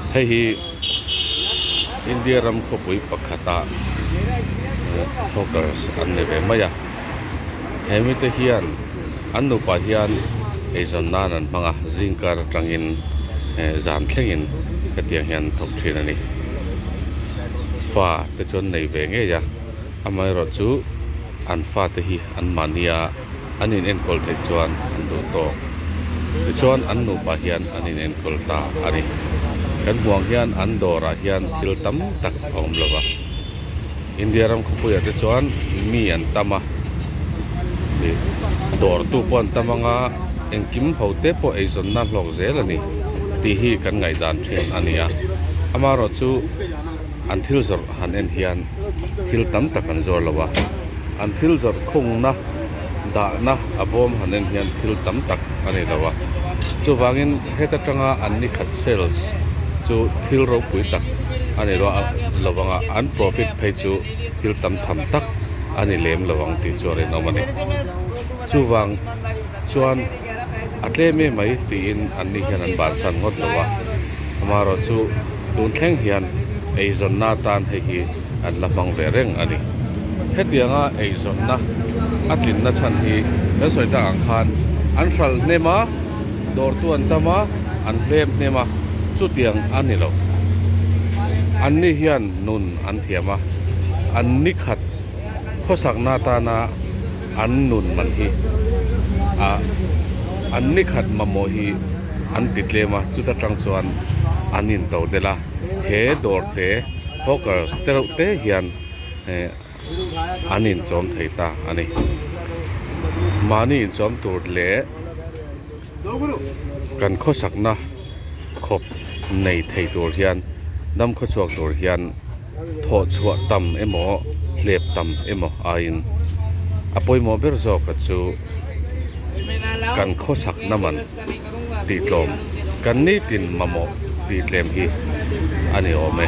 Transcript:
Hei hi India ram khawpui pakhata hawkers an ni ve mai a he mite hian an nupa hian eizawn nan an hmang a zingkar atangin zan thlengin hetiang hian an thawk thin a ni fa te chu an nei ve ngei a amaherawhchu an fate hi an mahnia an in enkawl theih chuan an duh tawk. Tichuan an nupa hian an in enkawl ta a ni. Kan hmuh ang hian an dawrah hian thil tam tak a awm lo va. India ram khawpuiah te chuan mi an tam a, ih dawrtu pawh an tam ang a, engkim ho te pawh eizawnna hlawk zel a ni tih hi kan ngaihdan thin a ni a. Amaherawhchu an thil zawrh han en hian thil tam tak an zuar lo a, an thil zawrh khungna dahna a bawm han en hian thil tam tak a ni lo a chuvangin heta tanga an ni khat sales chu thil ropui tak a ni lo lo ang a an profit phei chu thil tam tham tak a ni lem lo ang tih chu a rinawm a ni chuvang chuan a tlem em mai tiin an ni hian an bansan ngawt lo a amaherawhchu tun thleng hian eizawnna atan hei hi. an la hmang ve reng a ni. Hetianga eizawnna a tlinna chhan hi kan sawi tak ang khan an hral hnem a, dawrtu an tam a, an hlem hnem a, chutiang a ni lo. Anni hian nun an thiam a, an ni khat khawsakna atana an nun man hi a an ni khat mamawh hi an ti tlem a, chuta tang chuan an into delh a, he dawrte. Hawkers te reuh te hian eh an inchawm thei ta a ni. Mahni inchawm tur leh kan khawsakna khawp nei thei tur hian dam khawchhuak tur hian thawh chhuah tam emaw hlep tam emaw aiin a pawimawh ber zawk a chu kan khawsakna man tih tlawm kan nitin mamawh tih tlem hi a ni awm e.